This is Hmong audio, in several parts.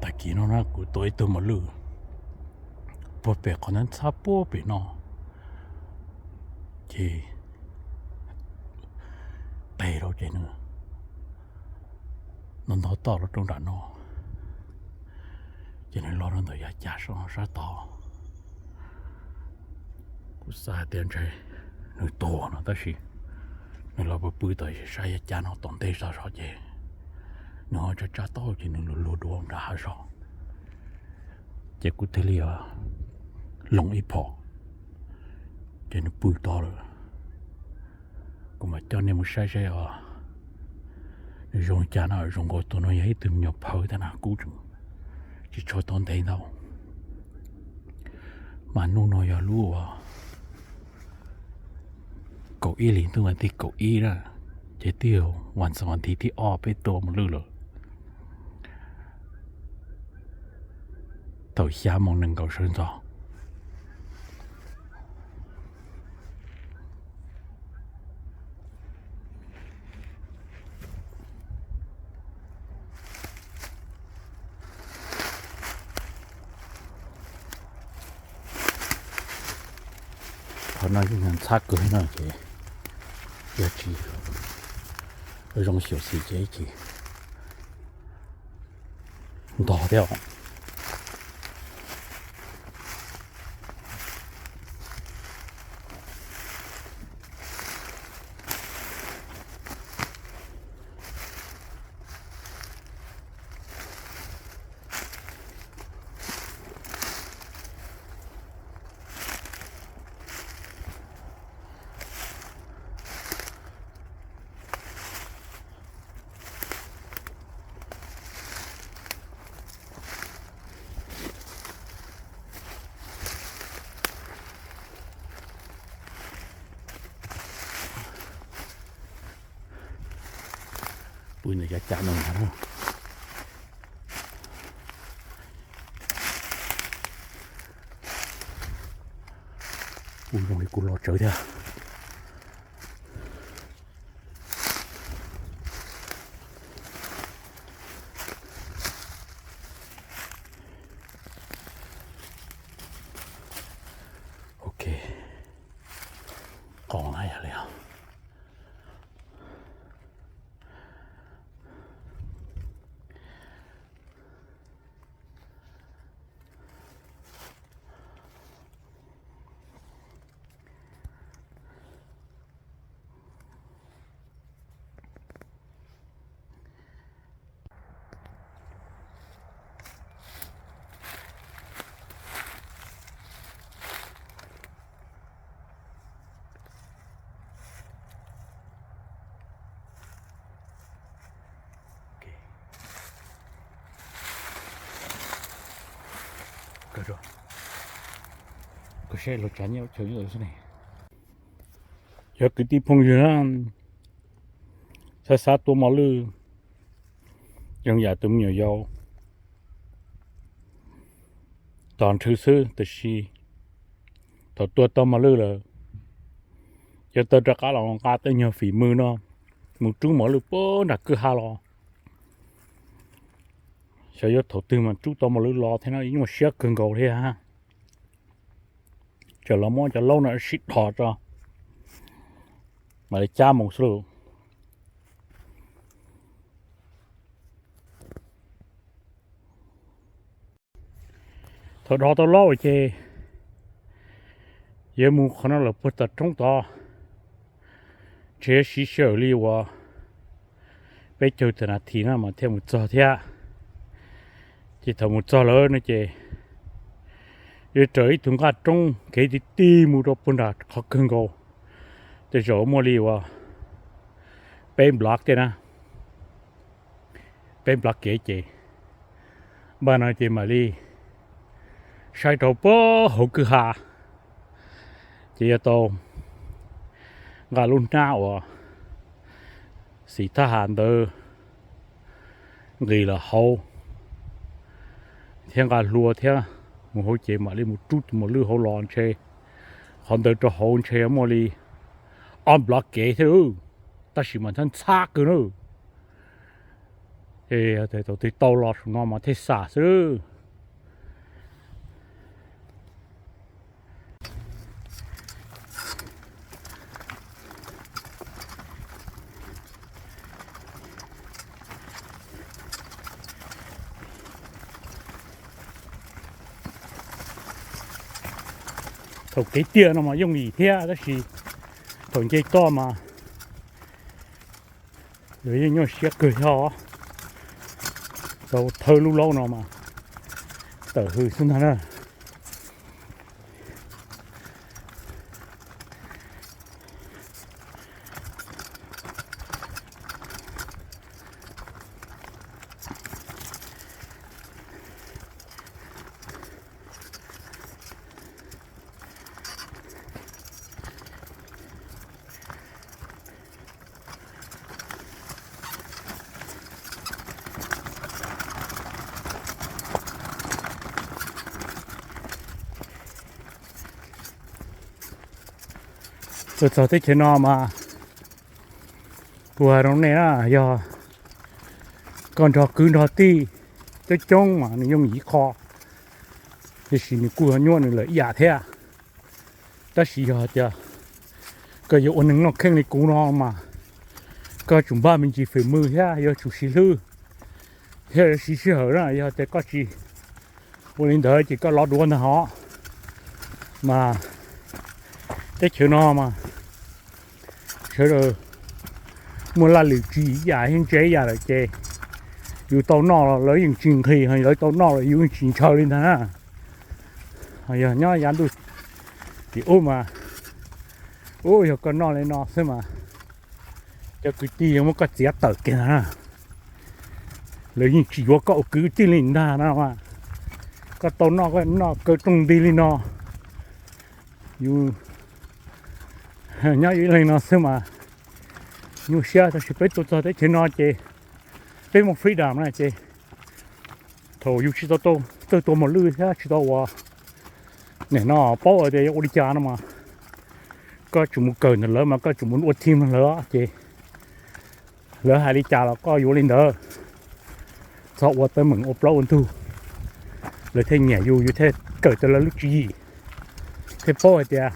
Tag kis no na kuv tua ib tug mos lwj puag pem qhov ntxhab puag pem no, ces qe rau ces nws ntog ntog toj los rau nram no, ces nws los rau ntawm yav cas sab tod. Kuv xav hais tias ntshe nws tuag no tab sis nws los pw pw tom sab yav cas no tom ntej zog zog ces nws ho tsa tsa taub hau ces nws luag luag dua nram hav zog. Ces kuv thiaj li loo ib phom, ces nws pw tod lawm. Kuv mam coj nej mus saib saib os, nws zoo cas no. Zoo nkaus tus no yog ib tug me nyuam phawv tag na, kuv tseem tsis tshua tau ntev ntau. Mas hnub no yog lub uas kaum ib hlis ntuj vas thib kaum ib na, ces twb yog vas xaum vas thiv thib ob peb tua mos lwj lawm. Thaum xya moos nees nkaum sawv ntxov. Qhov no yeej ntxhab kawg no ces yog tsis zoo xyuam xim ces tsis ntog thiab. Pw ntawm yav cas no na. Kuv zoo li kuv los tsawv thiab. Ok, qos na yog li os. Koj saib los tsav nyiaj chaw nyob xwb ne. Yog kwv tij phooj ywg na, xav xav tua mos lwj zoo yam tus me nyuam yaus tos nrhw xwb, tiam sis thaum tua tau mos lwj lawm, yuav tau rov qab los nqa tej nyuag fim mws no mus rub mos lwj puag nram kwj ha los. Xyov yuav thaum twg mas rub tau mos lwj los thiab no, yeej muaj siab kawg nkaus thiab. Tseem los muab cov laub no sib dhos tso, mam li cab mus xwb lauj. Thaum dhos tau laub ces yuav mus qhov no lawm puag tom roob tod, ntshe yuav siv sij hawm li uas peb caug tawm nas this no mas thiaj mus txog thiab. Ces thaum mus txog lawm no ces yuav raws ib tug nqaj roob kev ti ti mus rau puag nram qhov kawg nkaus, tej zaum muaj li uas peb nplab tej na, peb nplab kev ces npaj no ces mam li saib rau puag hauv kwj ha, ces yuav tau nqa lub hnab uas xim thab ham ntawd nqis los hauv thiab nqa hlua thiab mus hauv ces mam li mus rub tus mos lwj hauv los ntshe qhov ntawd rau hauv ntshe muaj li ob nplab kev thiab, tab sis mas ntxhab ntxhab kawg na. Es thaum twg tau los saum no mas thiaj xam xwb. Thaum kev tiaj no mas yooj yim thiab tab sis thaum nce toj mas lawv yeej nyuaj siab kawg thiab. Tau thawb lub laub no mas tawm hws xwb ntag na. Tuaj txog teb chaws no mas kuv hais rau nej na, yog koj nrog kwv nrog tij coob coob mas nws yooj yim ib qho, tiam sis nws kuj nyuaj nws lawm ib yam thiab. Tab sis yog hais tias koj yuav ua neeg noj kheej li kuv no mas koj tsum npaj me ntsis fem mws thiab yuav tsum siv hlwb thiab yuav siv sij hawm na. Yog tias koj tsis ua li ntawd ces koj lov duav ntag hov. Mas teb chaws no mas sawv daws muaj laj lim tsis ib yam thiab ntse ib yam lawm ces yus tau noj los lawv yeej tsis nqhis, lawv tau noj los yus yeej tsis ntshaw li ntag na. Yog nyob yav ntuj tim ub mas, ub, yog koj noj li no xwb mas cov kwv tij yuav muab koj txiav tawm kiag ntag na. Lawv yeej tsis yuav koj ua kwv tij li ntag na. Koj tau noj, koj noj kaw rooj nti li no, yus nyob ib leeg no xwb mas nyuaj siab. Tab sis peb tuaj txog teb chaws no ces peb muaj freedom na ces thaum yus tsis tau tawg tua mos lwj thiab tsis tau ua nim no paub hais tias yuav ua li cas no mas koj tsum mus kawm ntawm lawv mas koj tsum mus ua team lawv ces lawv hais li cas los koj yuav li ntawd. Txhob ua teeb meem ua plaub ua ntug, lawv thiaj nyiam yus, yus thiaj kawm tau lawv lub tswv yim, thiaj paub hais tias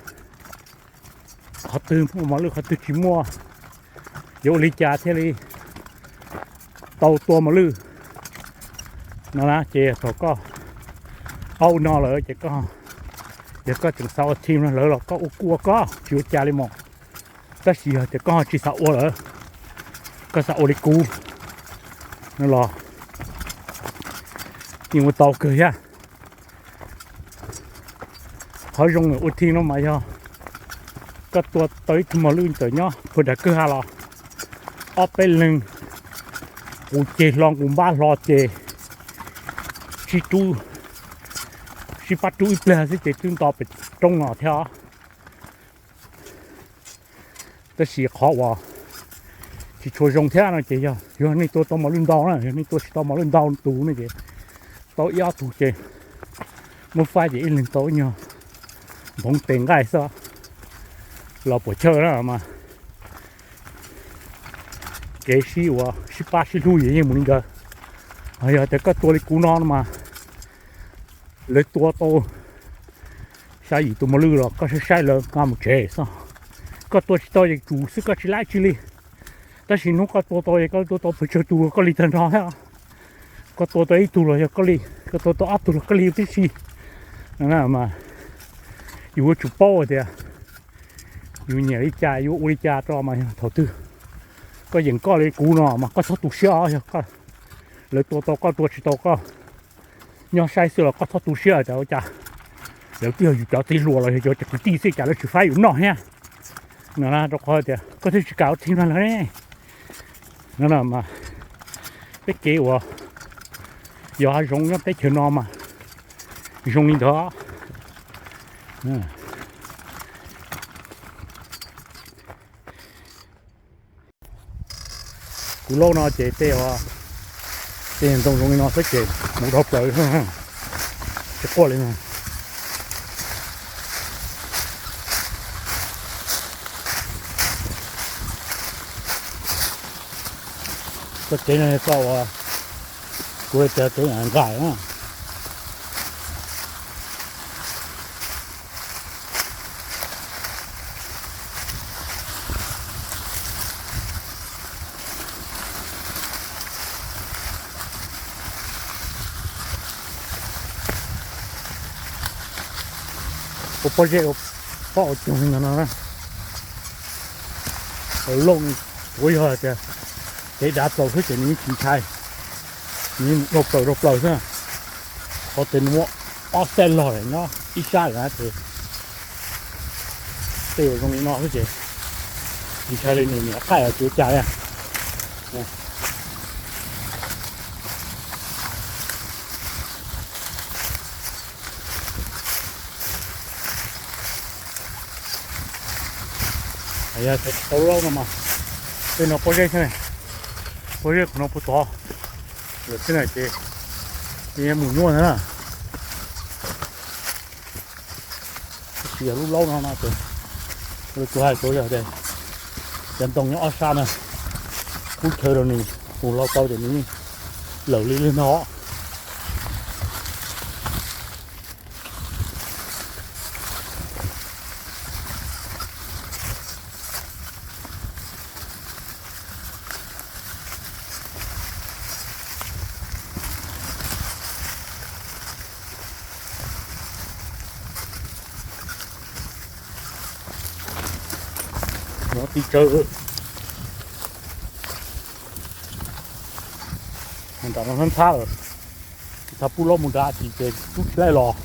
qhov twg muaj mos lwj qhov twg tsis muaj, yuav ua li cas thiaj li tau tua mos lwj no na. Ces thaum koj paub no lawm ces koj, yog koj tseem xav ua team no lawv los koj ua kuj ua koj tsis ua cas li mas. Tab sis yog tias koj tsis xav ua lawm, koj xav ua li kuv no los yeej ua tau kawg thiab. Qhov zoo ua team no mas yog koj tua tau ib tug mos lwj tawm nyob puag nram kwj ha los ob peb leeg, kuv ceg hlo kuv npab hlo ces sib rub, sib pab rub ib pliag xwb ces twb nto pem roob no thiab. Tab sis qhov uas tsis tshua zoo thiab no ces yog, yog nej tua tau mos lwj ntau na, yog nej tua tsis tau mos lwj ntau tus ne ces tau ib ob tug ces muab faib ces ib leeg tau ib nyuag npoov tes nqaij xwb los puam chawj na mas kev sib ua sib pab sib hlub yeej mus li ntawd. Yog tias koj tua li kuv no no mas lawv tua tau xya yim tus mos lwj los koj saib saib lawv nqa mus tsev xwb. Koj tua tsis tau ces tsum xwb koj tsis laib tsi li. Tab sis hnub koj tua tau es koj tua tau pes tsawg tus koj li tag nrho thiab. Koj tua tau ib tug los yog koj li, koj tua tau ob tug los koj li tib si. Mas yus yuav tsum paub tias yus nyiam li cas yus ua li cas rau mas yog thaum twg koj yeem koj li kuv no mas koj txhob tu siab os. Yog lawv tua tau koj tua tsis tau koj nyob saib xwb los koj txhob tu siab tias ua cas lawv twb yog yus cov txiv hluas los yog cov kwv tij xwb cas lawv tsis faib yus noj thiab no na, rau qhov tias koj twb tsis kam ua txhij nrog lawv ne. No mas peb kev uas yog hav zoov nyob teb chaws no mas zoo li ntawd. Kuv laub no ces tej, tej ntoo zoo li no xwb ces mus dhau plaws tsis quaj li. Txoj kev no yog txoj uas Kuv tias kev nqaim na. Ua pob zeb, pob ua coog li ntawd no na. Ua looj, tsuav yog tias kev dav txaus xwb ces nws yeej tsis ntshai, nws yeej mus dhau plaws dhau plaws xwb. Qhov tias nws muaj ob xeeb log nyob ib sab lawm na ces tej zaum zoo li no xwb ces tsis ntshai li, nws niam qaij los tsis ua cas li. Tau laub no mas, tej no pob zeb thiab, pob zeb qhov no puag tod lawm thiab na ces mus nyuaj ntag na. Tab sis yog lub laub no no ces kuv hais rau yog tias cov ntoo nyob ob sab na, kub chaw rau nws mus hlau tau ces nws lawm li li no. Nov tib tsawv, nram no ntxhab ntxhab lawm, tsis tau pub laub mus nrad tsis ces tub tsis laij los.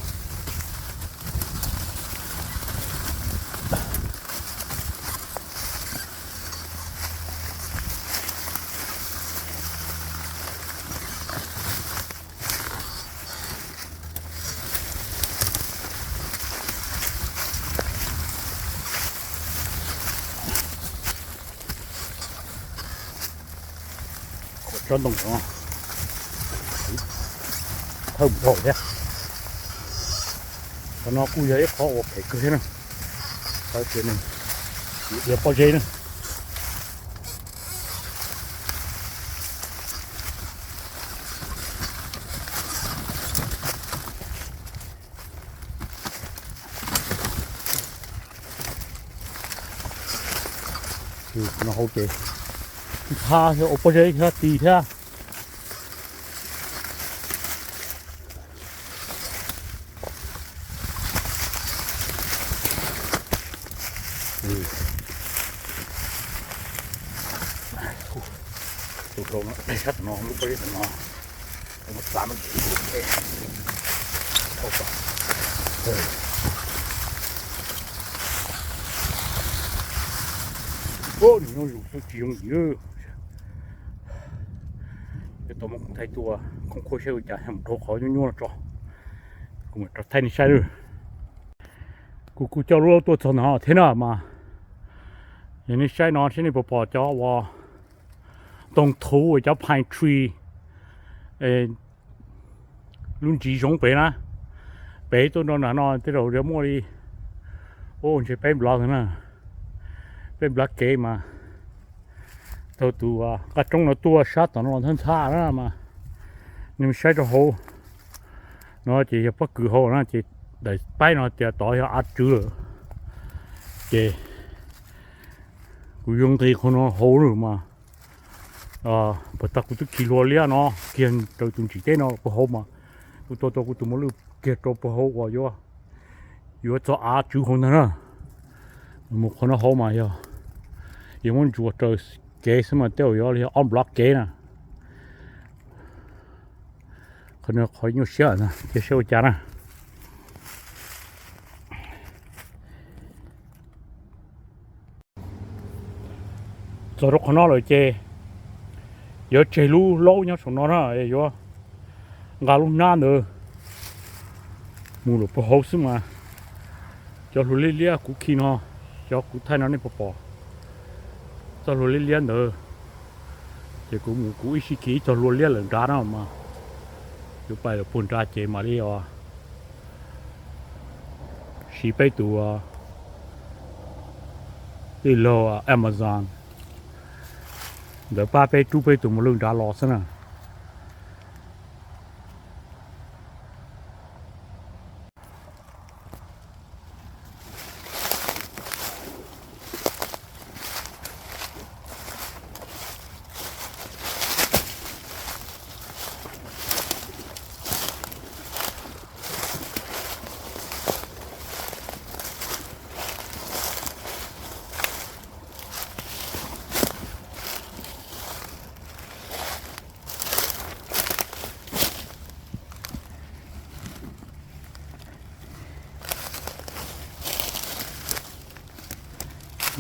Qhov tsob ntoo no thawj mus dhau thiab. Qhov no kuj yog ib qhov uas phem kawg thiab na, qhov tias nws yog pob zeb na. No hauv ces ntxhab thiab ua pob zeb thiab ti thiab. Tus hlau no, sab tom no lub pob zeb tom no. Nws nyob zus xwb tsis zoo yus. Yuav tau muab thaij tuaj khoom khuaj saib ua cas, mus rau qhov nyuaj nyuaj no tso, kuv mam rov thaij nej saib. Kuv kuj coj lub laub tuaj txog ntawm no thiab na mas, yog nej saib no saib nej puas pom cov uas ntoo thuv uas cov pine tree lub ntsis zoov pem na, pem tuaj nram no tej zaum yuav muaj li, u, ntshe peb nplog ntag na, peb nplog kev mas taug tus qab roob no tuaj sab tom no los ntxhab ntxhab na mas, nej saib rau hauv no ces yog pob kws hauv na ces daim paib no tias tod yog av tswv lawm. Ces kuv yuav nqis qhov no hauv lawm mas, puas tag kuv twb khi hlua liab no kiag rau tus ntsim teb no puag hauv mas, kuv tua tau kuv tus mos lwj kiag rau puag hauv uas yuav, yuav txog av tswv hauv ntag na. Mus qhov no hauv mas yog, yog muab ntsuas raws kev xwb mas tej zaum yuav li ob nplog kev na. Qhov no qhov nyuaj siab na, cia saib ua cas na. Txog rau qhov no lawm ces yuav tseg lub laub nyob saum no na, yuav nqa lub hnab ntawd mus lawm puag hauv xwb mas. Cov hlua liab liab kuv khi no, cov kuv thaij no nej puas pom? Txoj hlua liab liab ntawd ces kuv mus kuv ib sij khi ib txoj hlua liab lawm nrad no mas, yuav pais lawm puag nrad ces mam li os siv peb tus tij laug Amazon ntawd pab peb rub peb tus mos lwj nrad los xwb na.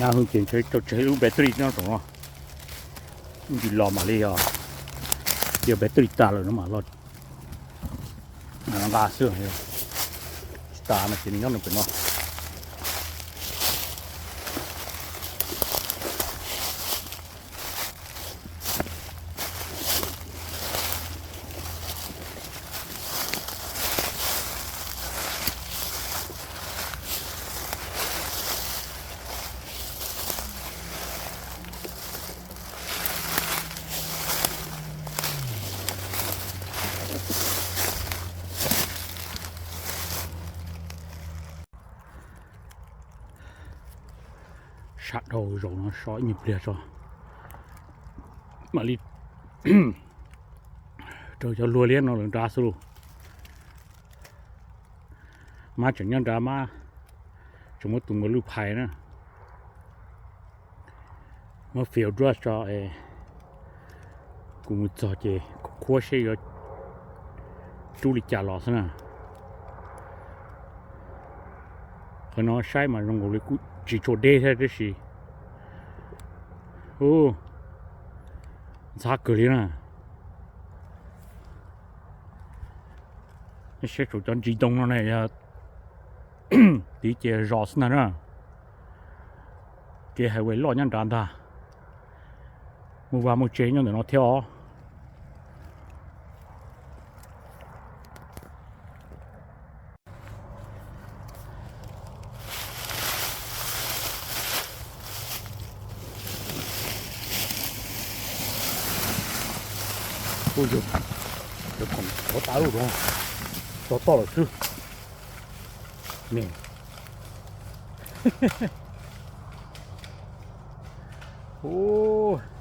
Nyab hwj ces ntshe tau tseg ib lub battery nyob saum no. Ib ntsis los mam li os, cia battery tas lawm no mam los nqa xwb. Tsis tas no ces nws nyob nws pem no. Sab dhau zaus no so ib nyuag pliag tso mam li raws cov luag liab no lawv nrad xwb lauj. Mab tseem nyob nrad, mab tseem muab tus npua lwj phais na. Muab field rush tso es kuv mus txog ces khuab seb yuav rub li cas los xwb na. Qhov no saib mas zoo nkaus li kuj tsis tshua deb thiab tab sis ntxhab kawg li na. Saib saum cov ntsis ntoo no na, yog tiv ces zos xwb ntag na. Kev highway loj nyob nrad ntag. Muaj vaj muaj tsev nyob ntawm no thiab os. Ua, cov khoom qhuav tas lawm, tso toj lawm xwb.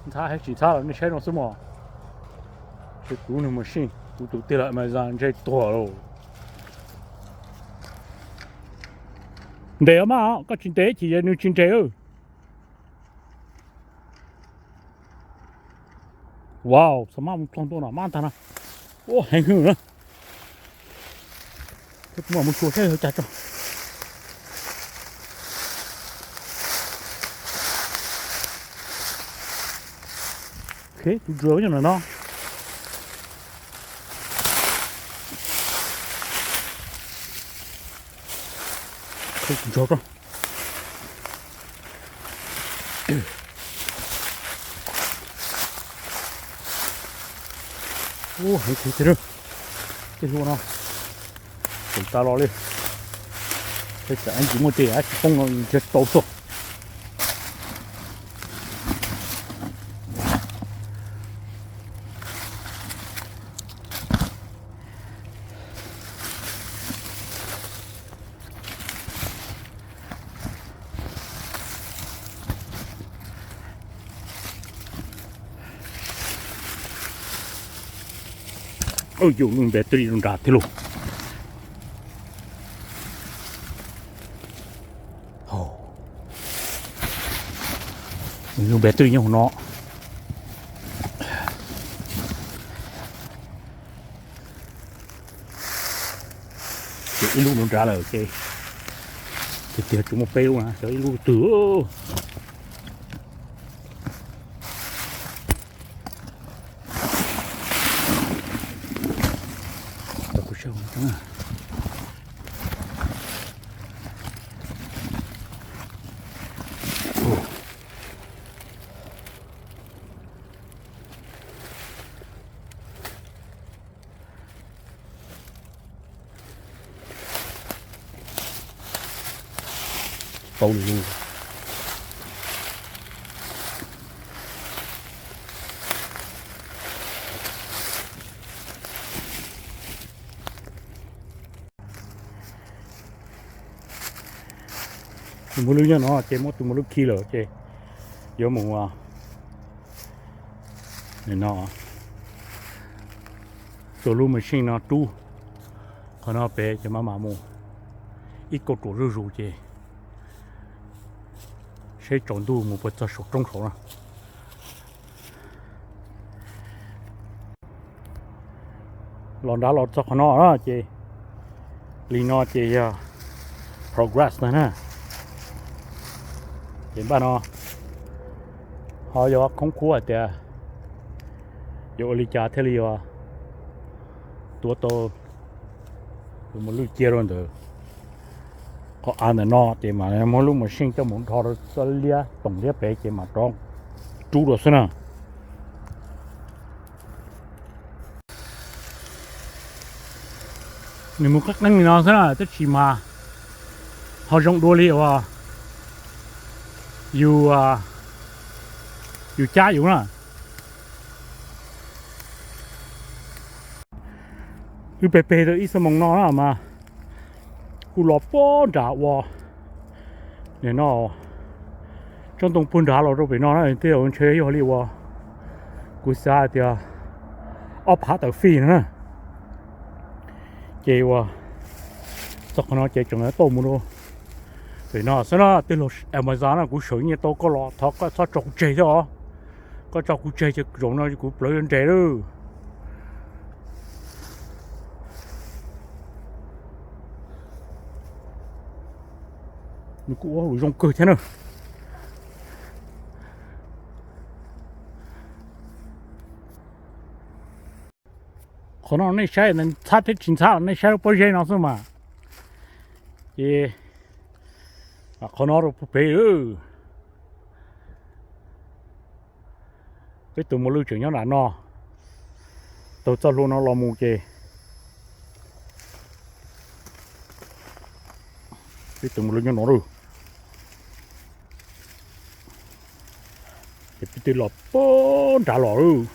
Ntxhab heev, tsis ntxhab los nej saib no xwb mog. Ces kuv nws machine, kuv tus tiag los Amazon ntshe tuag lauj. Ntes os mab, koj tsis ntes ces nws tsis nres. Wow, xa mab mus plog ntua no mab ntag no. Ua heev hwj na. Kuv mam mus xyuas saib yog cas tso. Ok, tus dua nyob ntawm no. Tus ntsuag ko. Ua heev tiag tiag, tej hlua no. Tseem tas los li. Tej tsam ib ntsis muaj tej tsis poob no ntshe tau xwb. Ua, lub battery nrad thiab lauj. Lub battery nyob hauv no. Ces ib lub nrad lawm ces, tiag tiag tsuas muaj peb lub na, xyov ib lub twg. Paub li. Tus npua lwj nyob no ces muab tus npua lwj khi lawm ces yuav mus no, txua lub machine no rub qhov no pem ces mam mam mus ib kauj ruam zuj zus ces seb tsaus ntuj mus puas txog saum roob saud no. Los nrad los txog qhov no na ces li no ces yog progress ntag na. Ces npaj no ho yog khoob khuab hais tias yuav ua li cas thiaj li yuav tuav tau tus mos lwj cia rau ntawd. Qhov av ntawm no ces mas muab lub mos seej coj mus nrho rau txoj liab toom liab pem ces mam rov rub rau xwb na. Nws mus qeeb qeeb li no xwb na, tab sis mas ho zoo dua li uas yus, yus cab yus na. Wb peg peg rau ib xuab moos no na mas kuj los puag nram ua, nim no tsob ntoo puag nrad los rau pem no na, tej zaum ntshe yog li uas kuv xav hais tias ob phav tawm fij no na. Ces ua txog qhov no ces tseem yuav tau mus rau pem no xwb na, tej laug Amazon na, kuv sawv nyiaj tau koj los thov koj txhob tso kuv tseg thiab os. Koj tso kuv tseg ces zaum no kuv plawv nres lawm. Nws kuj ua hauj lwm zoo kawg thiab na. Qhov no nej saib ntxhab thiab tsis ntxhab nej saib lub pob zeb no xwb mas. Ces qhov no rau pem, peb tus mos lwj tseem nyob nram no, taug txoj hlua no los mus ces peb tus mos lwj nyob no lawm. Ces peb twb los puag nrad los lawm.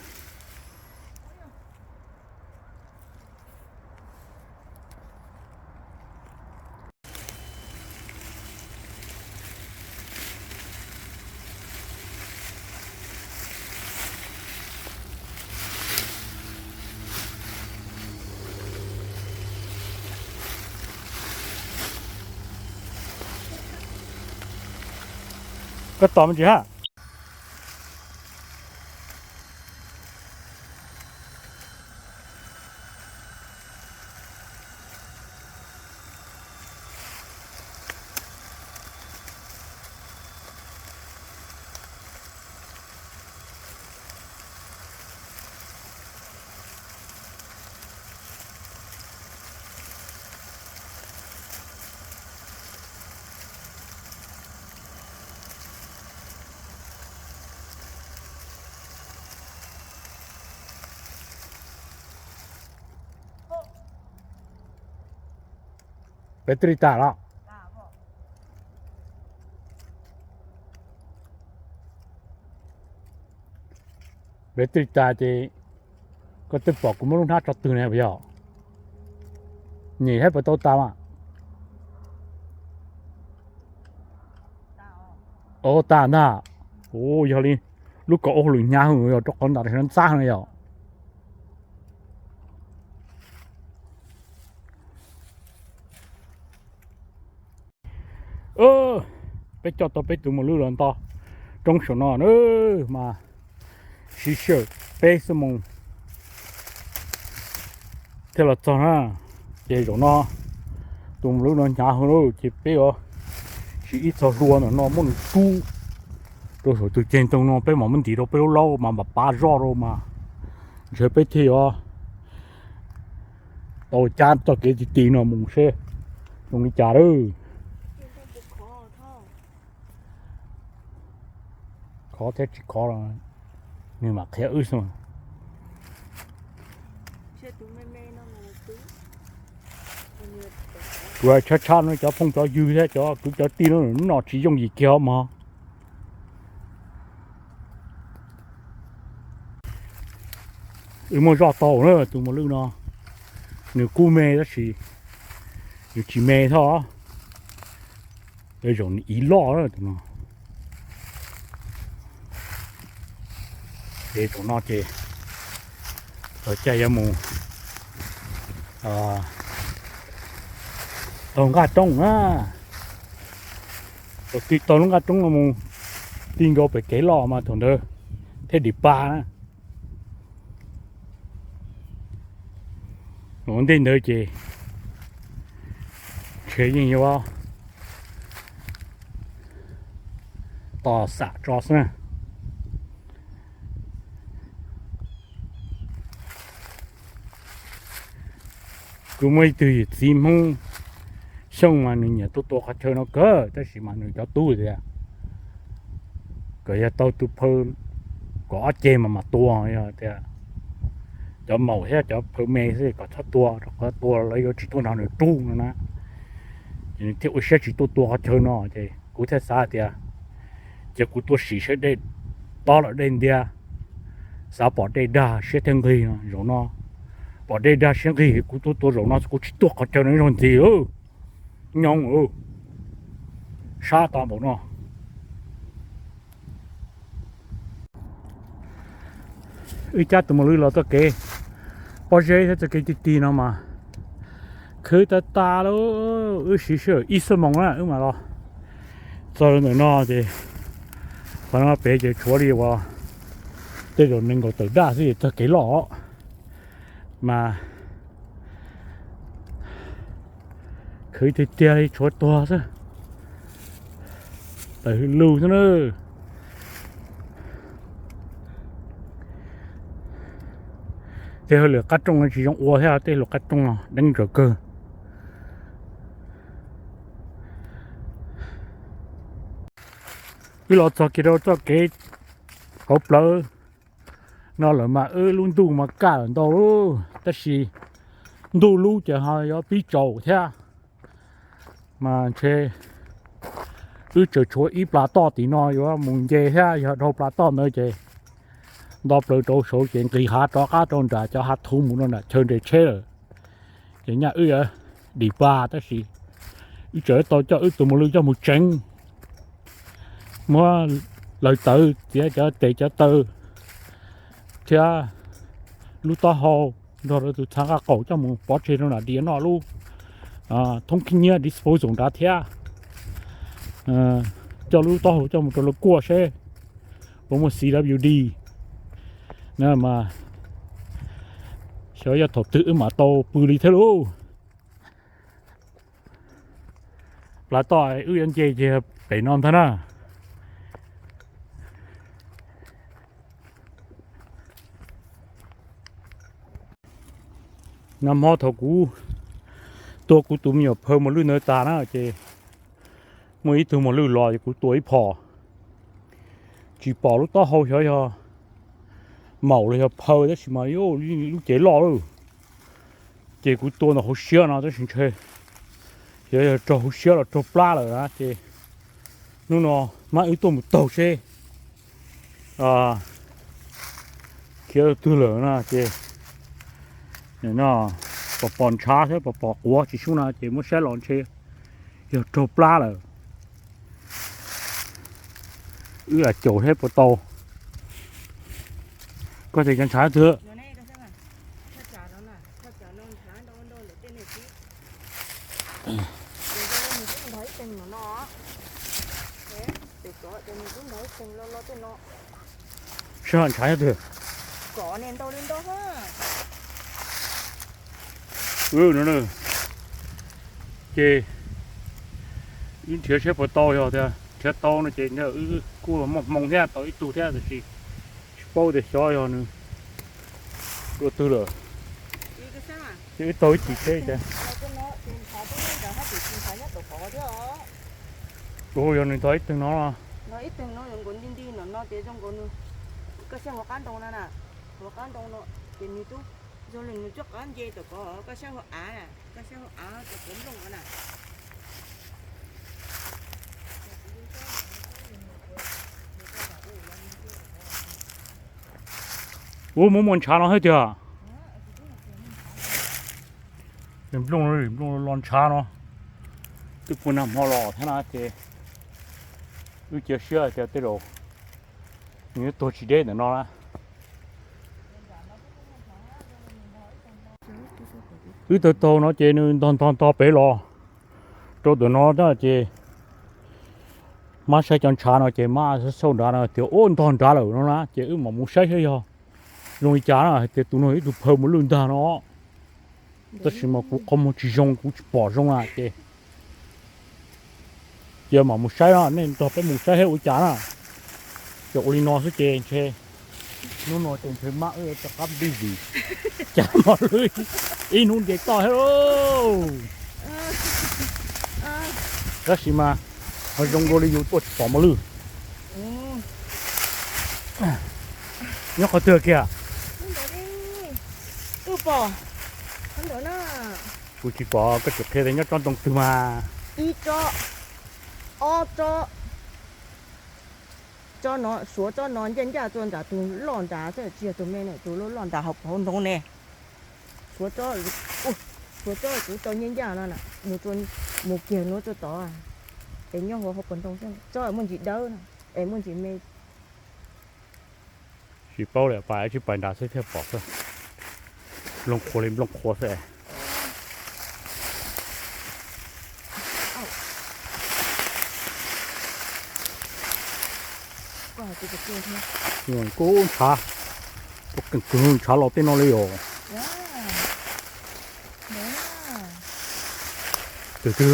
Koj tos me ntsis ha. Peb twb li tas los? Peb twb li tas ces koj twb pom kuv muab lub hnab tso twg ne puas yog? Nyem thiab puas tau tas mas? Ua tas ntag. Ua yog li lub kaus ua hauj lwm hnyav heev yog rau qhov nram no ntxhab heev yog. Peb coj tau peb tus mos lwj los nto roob saum no na mas siv sij hawm peb xuab moos thiaj los txog na. Ces zaum no tus mos lwj no hnyav heev lawm ces peb yuav siv ib txoj hlua ntawm no muab nws rub rau saum tus ceg ntoo no, peb mam muab ntim rau peb lub laub mas mam pav zoj rau mas ntshe peb thiaj yuav tau cab txoj kev ti ti no mus seb zoo li cas lawm. Khov thiab tsis khov los nws mam qhia wb xwb. Kuv tshab tshab no cov phooj cov ywg thiab cov kwv cov tij no, no tsis yooj yim kiag mog. Wb muab zoj tau na, tus mos lwj no nws kuj me tab sis nws tsis me thiab. Zaum nws ib loj tus no. Ces zaum no ces txog caij yuav mus taug nqaj roob na. Thaum twg taug lub nqaj roob no mus ti nkaus pem kev loj mas thaum ntawd thiaj dim pa na. Ua ntej ntawd ces ntshe yeej yuav, tos xam tso xwb na. Kuv muaj ib tug yawm txiv Hmoob Xyooj mas nws nyiam tuaj tua qhov chaw no kawg, tab sis mas nws cov tub tias kom yog tau tus phaw kom ob ceg mas mam tua, yog tias cov maum thiab cov phaw me xwb kom txhob tua, rau qhov tua lawv yuav tsis tuaj nrog nws rub no na. Ces nws thiaj ua siab tsis tuaj tua qhov chaw no, ces kuv thiaj xav tias cia kuv tuaj sim saib dej tob los dej ntiab, xav pom dej dag siab thiaj nqig no zaum no. Pom dej dag siab nqig kuv tuaj tua zaum no, kuv tsis tuaj qhov chaw no zaug ntxiv lawm. Nyob sab tau npaum no. Wb cab tus mos lwj los txoj kev pob zeb thiab txoj kev ti ti no mas khwv tas tas lawm. Wb siv sij hawm ib xuab moos na wb mam los txog ntawm no ces qhov no pem ces tshuav li uas tej zaum nees nkaum tawm daj xwb es txog kev loj os. Mas khwv tiag tiag li tshuav tuag xwb, tawm hwj lug xwb na. Tej hauj lwm qab rooj no tsis zoo ua thiab, tej hauj lwm qab rooj no deeb ntsaws kawg. Wb los txog kiag rau txoj kev kauv plawv no lawm mas wb lub ntuj mas kaj lawm ntau lub, tab sis ntuj lub ces ho yuav pib tsaus thiab. Mas ntshe wb tseem tshuav ib plas toj tim no yuav mus nce thiab, yog dhau plas toj ntawd ces nto plaws rau saud ces nqis hav rov qab rau nram cov hav thuv mus rau nram chaw nres tsheb lawm. Ces nyaj wb yuav dim pa, tab sis wb tseem tau coj wb tus mos lwj coj mus tseev, muab lawv tawv txiav cov tes cov taw thiab lub taub hau nrog rau tus txha nqaj qaum coj mus pov tseg rau nram diav noj lub thoob khib nyiab disposal nrad thiab. Coj lub taub hau coj mus rau lawv kuaj seb puas muaj C W D na mas xyov yog thaum twg wb mam tau pw li thiab lauj. Plas toj wb yuav nce ces pem no ntag na. Nag hmo thaum kuv tua kuv tus me nyuam phaw mos lwj ntawd tas na ces muaj ib tug mos lwj los es kuv tua ib phom, tsis pom lub taub hau xyov yog maum los yog phaw, tab sis mas lub cev loj lawm. Ces kuv tua ntawm hauv siab no tab sis ntshe xyov yog raug hauv siab los raug plab lawm na ces hnub no mam wb tuaj mus taug seb khiav twg lawm na ces no pom pom ntshav thiab pom pom quav tsis sub na ces muab saib los ntshe yog raug plab lawm. Wb lam caum seb puas tau. Koj tias cov ntshav twg? Sab ntshav twg? Ces wb nrhiav seb puas tau, yog tias nrhiav tau no ces wb kuj muaj hmoo thiab tau ib tug thiab, tiam sis tsis paub tias xyov yog nws dua twg lawm. Ces wb taug ib chim seb tias, ua yog nws ntog ib tug no. Koj saib hauv qab ntoo no, ces nws tub zoo li nws tsuag qab nce tom ko, koj saib hauv av, koj saib hauv av tom ko nplooj no na. Ub, muaj muaj ntshav no thiab tiag. Nplooj, nplooj los ntshav no, twb puag nag hmo los thiab na ces wb cia siab tias tej zaum nws yuav tuag tsis deb ntawm no na. Wb taug taug no ces nws ntog ntog ntog pem los rau ntawm no na ces mab saib cov ntshav no ces mab xauj nrad no tias ub ntog nrad lawm no na ces wb mam mus saib saib yog zoo li cas na, hais tias tus no ib tug phaw mos lwj ntag no. Tab sis mas kuv qhov muag tsis zoo kuv tsis pom zoo na ces cia mam mus saib no, nej nrog peb mus saib saib ua cas na. Ces ua li no xwb ces ntshe hnub no ces ntshe mab wb rov qab busy, cas mos lwj ib hnub nce toj thiab lauj. Tab sis mas ho zoo dua li yus tuaj tsis pom mos lwj. Nyob qhov twg kiag? Kuv tsis pom, koj tsis qhia tias nyob tsob ntoo twg mas. Ib tsob, ob tsob, tsob no, suav tsob no ncaj ncaj tuaj nram tus loj nrad xwb, tsis yog tus me ne, tus loj loj nrad hauv, hauv ntoo ne. Suav tsob, suav tsob kuv tau ncaj ncaj no na, mus, mus kiag nuav tuaj tod, es nyob hauv, hauv paus ntoo xwb, tsob muaj ntsis dawb na, es muaj ntsis me. Tsis paub li, pais tsis pais nrad xwb thiaj pom xwb. Nplooj qhuav li nplooj qhuav xwb. Kuv ntshav, kuv kawg ntshav los tej no li os. Twg twg,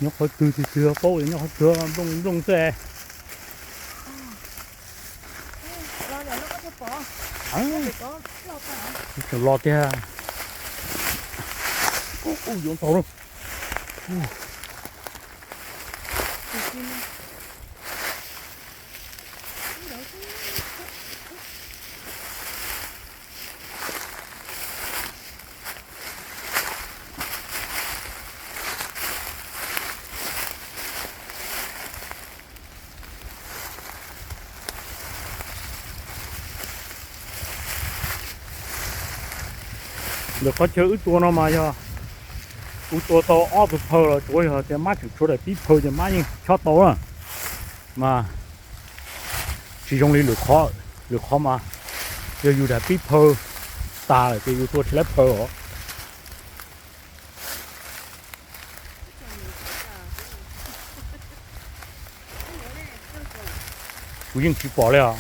nyob qhov twg twg twg paub, nyob qhov twg nplooj nplooj xwb. Tseem los tiag. Yuav ntau na. Ntawm qhov chaw wb tua no mas yog kuv tua tau ob tug phaw los tsuav, yog tias mab tseem tshuav daim pib phaw ces mab yeej chob tau na. Mas tsis zoo li lwm qhov, lwm qhov mas yog yus daim pib phaw tas lawm ces yus tua tsis laib phaw os. Kuv yeej tsis pom li os.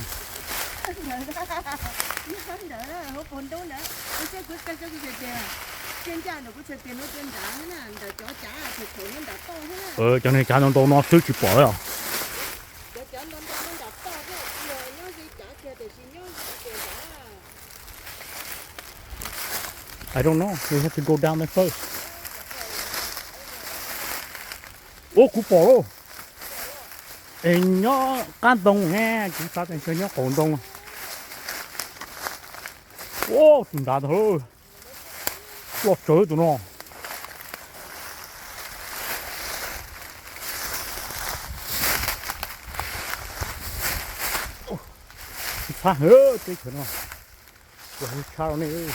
Cov niag cav ntau ntau no xwb tsis pom li os. I don't know. We have to go down there first. Ua kuv pom lauj. Es nyob qab ntoo ne, kuv xav tias ntshe nyob qaum ntoo. Ua tus nrad ntag, loj tsawv tus no. Txhab teb chaws no, tshab rau nej.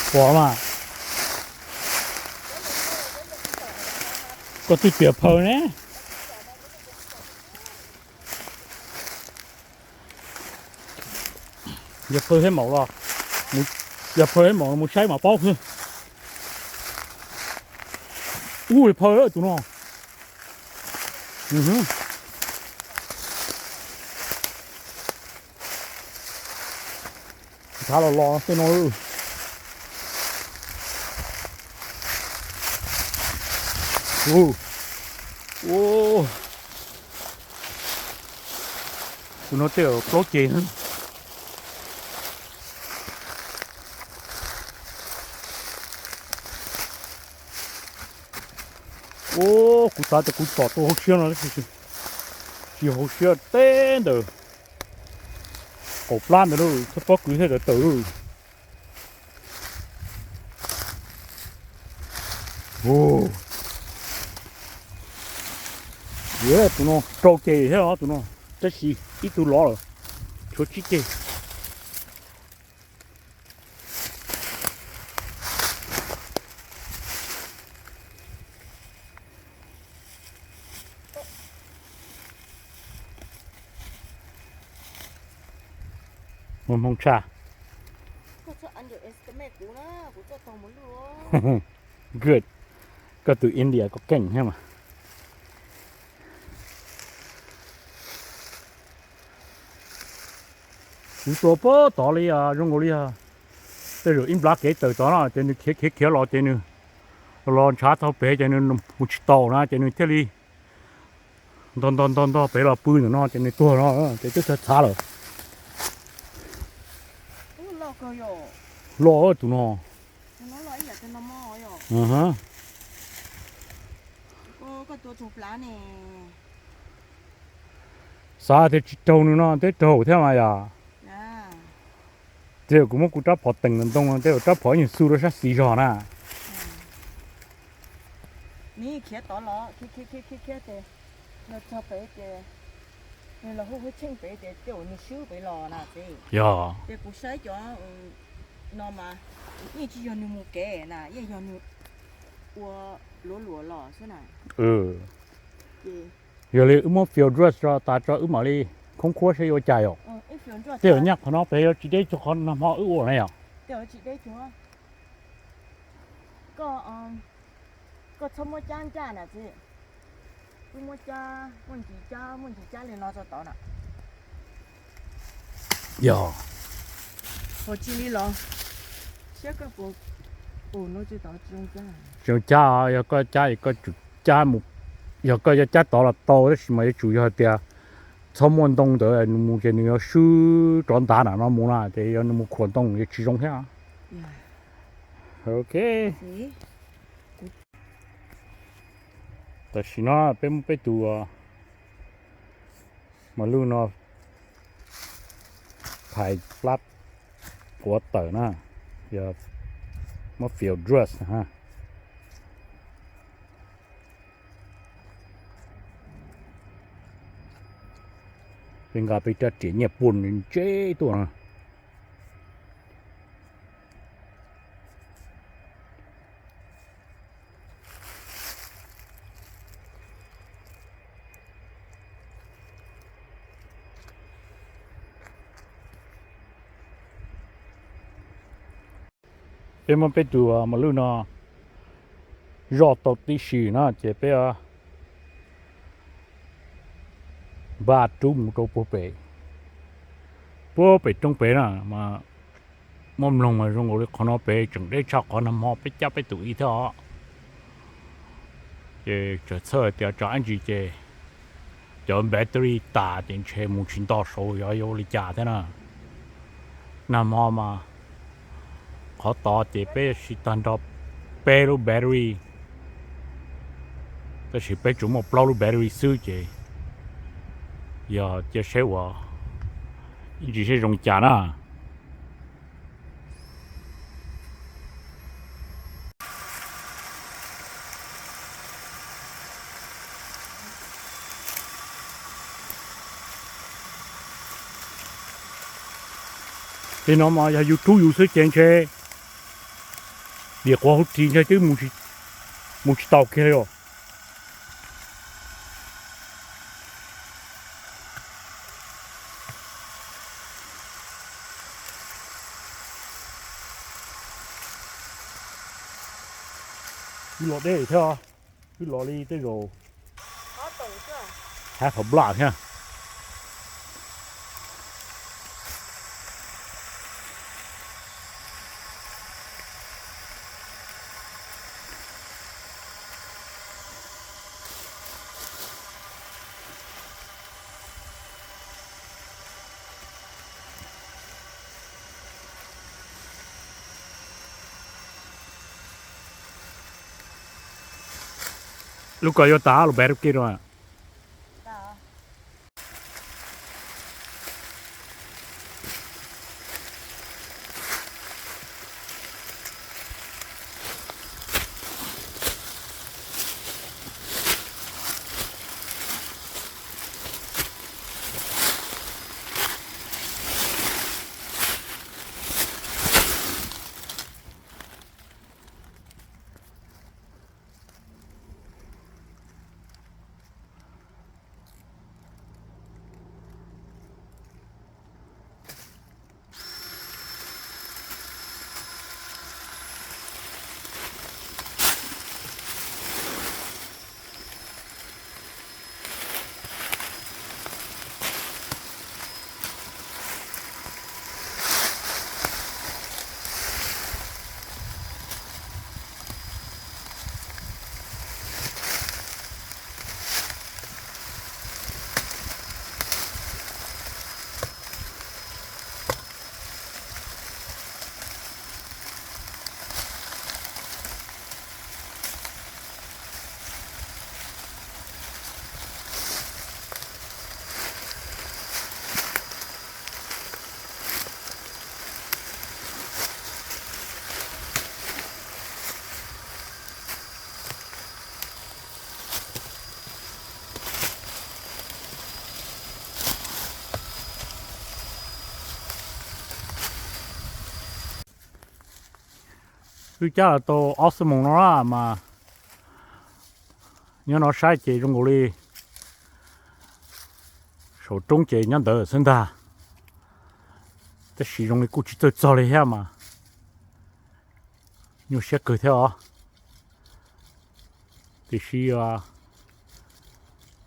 Pom mas. Koj twb piav phaw ne. Yog phaw thiab maum los, yog phaw thiab maum los mus saib mas paub xwb. Ub, phaw tus no. Ntshav los los tej no. Tus no tej plaub ceg. Ua, kuv xav tias kuv tsom tau hauv siab no, tsis yog hauv siab, teb ntawm qaum plab ntawd, thawj pob kws thiaj tawm tawm. Tus no rau ceg thiab os tus no, tab sis ib tug lov lawm, tshuav tsib ceg. Hmoo tshaj. Good. Coj tus India koj keej thiab mas. Kuv tua puag tod li, zoo nkaus li tej zaum ib nplab kev tawm tod no ces nws khiav khiav khiav los ces nws los ntshav tau pem ces nws mus tsis tau na ces nws thiaj li ntog ntog ntog ntog pem los pw ntawm no ces nws tuag no ces twb txhav txhav lawm. Loj tus no. Xav tias tsis raug nws no twb raug thiab mas yom. Tej zaum kuv muab kuv rab phom teem ntoo no tej zaum rab phom ib nyuag xu rau sab xis zog na. Nws khiav tod los khiav khiav khiav khiav ces los txog pem ces nws los hu hwj tsheej pem ces tej zaum nws swb pem los na txiv. Yog. Ces kuv saib cov no mas yeej tsis yog nws mus kev na, yeej yog nws ua luav luav los xwb na. Yog li wb muab field dress tso tas tso wb mam li khoob khuab saib yuav cas yom. Tej zaum nyaj qhov no pem yuav tsis deb cuag qhov nag hmo wb ua na yom. Koj txhob muab cab ncaj na txiv. Wb muab cab, muaj ntsis cab, muaj ntsis cab li no txog tod na. Yog. Ho tsis li los, siab koj puas, ua no tsis tau tsis zoo cab. Tsis zoo cab, yog koj cab es koj tsum cab mus, yog koj yuav cab tod los tau tab sis mas yuav tsum yog tias txhob muaj ntoo ntawd nws mus ces nws yuav swb rov ntav nram no mus na ces yog nws mus khuam ntoo yuav tsis zoo thiab. Ok. Tam sim no peb muab peb tus mas luj no thais plab quav tawm na, yog muab field dress na. Peb nqa peb rab riam nyiaj puj ntse tuaj na. Peb muab peb tus mas luj no zoj tau tib si na ces peb npaj rub mus rau puag pem, puag pem roob pem na mas muab mloog mas zoo nkaus li qhov no pem tseem deb tshaj qhov nag hmo peb cab peb tus ib thiab os. Ces txawm txhawj tias tso ab ntsis ces cov battery tas ces ntshe mus tsis nto saud yog ua li cas thiab na. Nag hmo mas qhov tod ces peb siv tag nrho peb lub battery, tab sis peb tsuas muaj plaub lub battery xwb ces yog cia seb ua ib ntsis seb zoo cas na. Tej no mas yog yus rub yus xwb ces ntshe diam quav hauv ris ntshe twb mus tsis taus kiag li os. Wb los deb thiab, wb los li tej zaum hab phav nplaj thiab. Lub ko yuav tas los peb rub kiag rau. Wb cab los tau ob xuab moos no mas nyob no saib ces zoo nkaus li saum roob ces nyob ntawd xwb ntag, tab sis zoo li kuj tsis txawj txog li thiab mas nyuaj siab kawg thiab os. Tiam sis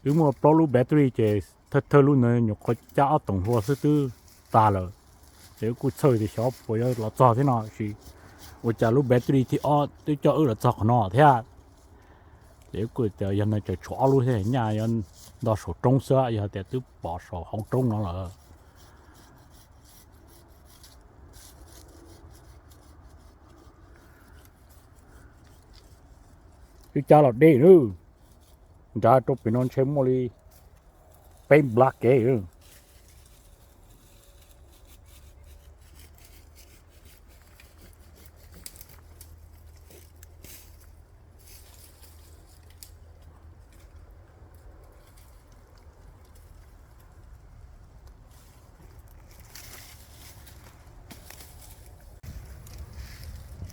wb muaj plaub lub battery ces thawj thawj lub ntawd nyuam qhuav cab ob toom hlua xwb twb tag lawm. Ces wb kuj txhawj tias xyov puas yuav los txog thiab no, tab sis ua cas lub battery thib ob twb coj wb los txog qhov no thiab. Ces wb kuj tias yog no ces tshuav ob lub thiab, nyaj yuav nto saum roob xwb, yog tias twb pom saum hauv roob no lawm. Wb cab los deb lawm, nrad rau pem no ntshe muaj li peb nplab kev.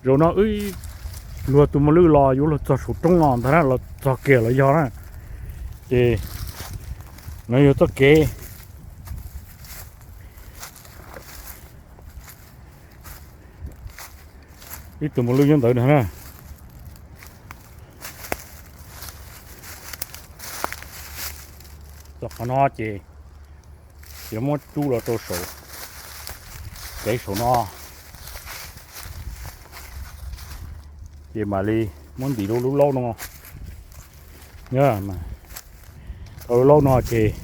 Zaum no wb luag tus mos lwj los yuav luag txog saum roob no ntag na, los txog kiag los yog na, ces no yog txoj kev. Wb tus mos lwj nyob ntawd na. Txog qhov no ces yuav muab rub los rau saum kev saum no, ces mam li muab ntim rau lub laub no. Tau lub laub no ces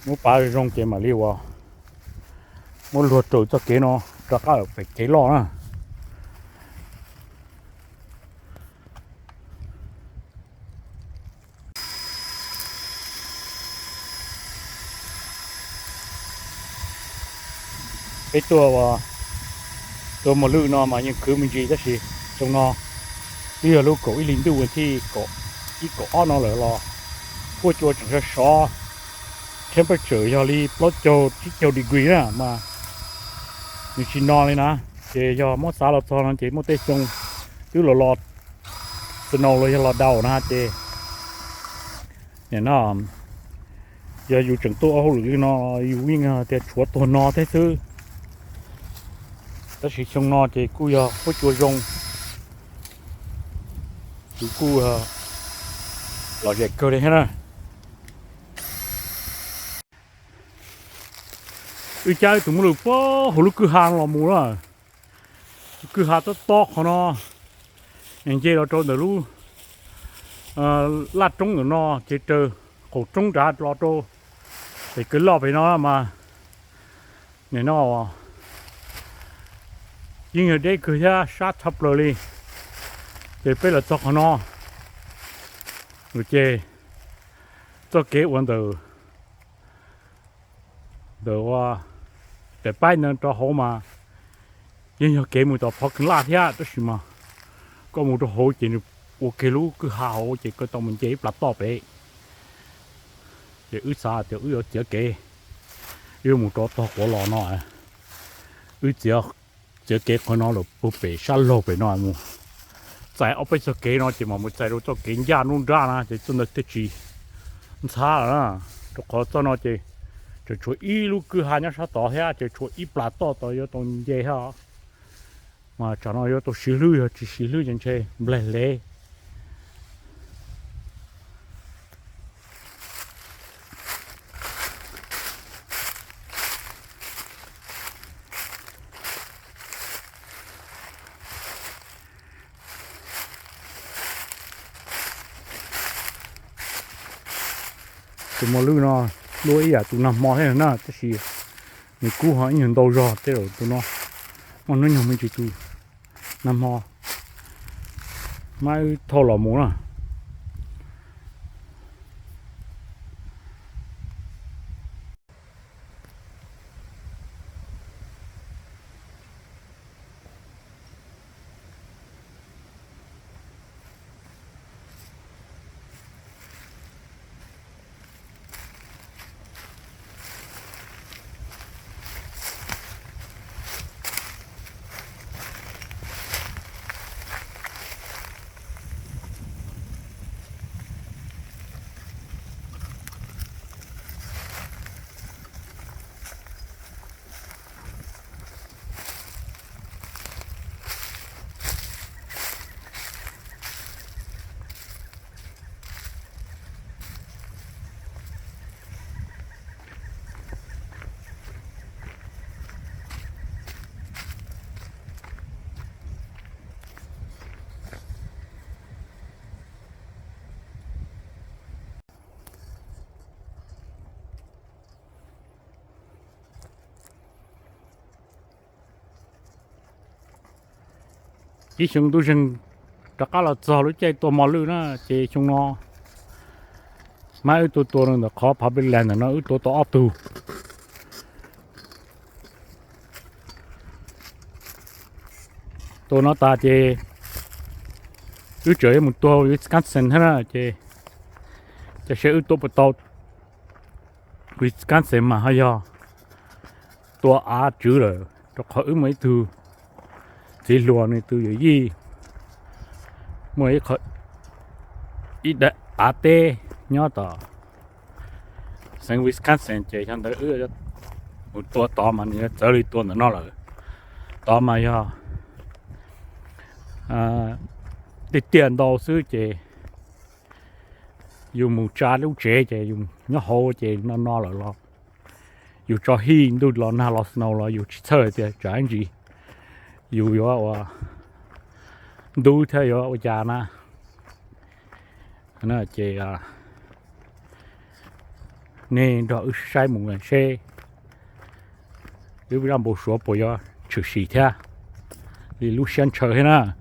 muab pav zoo ces mam li ua muab luag raws txoj kev no rov qab pem kev loj na. Peb tuaj ua, tuaj mus lwj no mas yeej khwv me ntsis tab sis xyoo no twb yog lub kaum ib hlis ntuj vas thij ib kaum ob no lawm los huab cua tseem sov sov, temperature yog li plaub caug tsib caug degree na mas nws tsis no li na. Ces yog muab xav los txog no ces muaj tej xyoo twb los los snow los yog los daus na ces nim no yog yus tseem tuaj ua hauj lwm li no yus yeej tias tshuav tuag no thiab xwb. Tab sis xyoo no ces kuj yog huab cua zoo, kuj lom zem kawg li thiab na. Wb cab wb tus muaj lwj puag hauv lub kwj ha los mus na, kwj ha tob tob qhov no, nce los rau ntawm lub laj roob ntawm no ces raws qaum roob nrad los rau pem kwj loj pem no mas nim no yeej yog deb kawg thiab sab tshaj plaws li. Ces peb los txog qhov no ces txoj kev ua ntawm ntawm ua daim paib ntawd rau hauv mas yeej yog kev mus tom Phov Keev Laj thiab tab sis mas koj mus rau hauv ces nws ua kiag lub kwj ha hauv ces koj tau mus nce ib plag toj pem. Ces wb xav tias wb yuav txiav kev, wb yuav mus rau tog quav los no, wb txiav, txiav kev qhov no los puag pem sab laug pem no mus txais ob peb txoj kev no ces mam mus txais rau txoj kev ncaj nruab nrab na ces txoj ntawd thiaj tsis ntxhab lawm na. Rau qhov txoj no ces tseem tshuav ib lub kwj ha nyob sab tod thiab ces tshuav ib plag toj tod yuav tau nce thiab. Mas tsam no yuav tau siv hlwb, yog tsis siv hlwb ces ntshe nplaig lev. Tus mos lwj no luaj ib yam tus nag hmo thiab na tab sis nws kub ho ib nyuag ntau zog tej zaum tus no muaj hnub nyoog me ntsis tus nag hmo. Mab wb thauj los mus na. ib xyoo ntuj zeeg rov qab los txog lub caij tua mos lwj na, ces xyoo no mas wb tua tua ntawm qhov Public Land ntawm no wb tua tau ob tug. Tua no tas ces wb tseem yuav mus tua Wisconsin thiab na, ces cia seb wb tua puas tau. Wisconsin mas ho yog tua av tswv lawm, rau qhov wb muaj ib tug txiv hluas nws tus yawm yij muaj ib qho, ib daim av teb nyob tom xeev Wisconsin, ces yog ntawd wb mus tua tod mas nws yuav txawv li tua ntawm no lawm. Tod mas yog tiaj tiaj ntau xwb ces yus mus tsa lub tsev ces yus nyob hauv ces no no lawm los yus tso hij ntuj los nag los snow los yus tsis txhawj tias tsam ib ntsis yus yuav ua ntub thiab yuav ua cas na. Ces nej nrog wb saib mus seb wb zaj npau suav puas yuav tshwm sim thiab li lub siab ntshaw thiab na.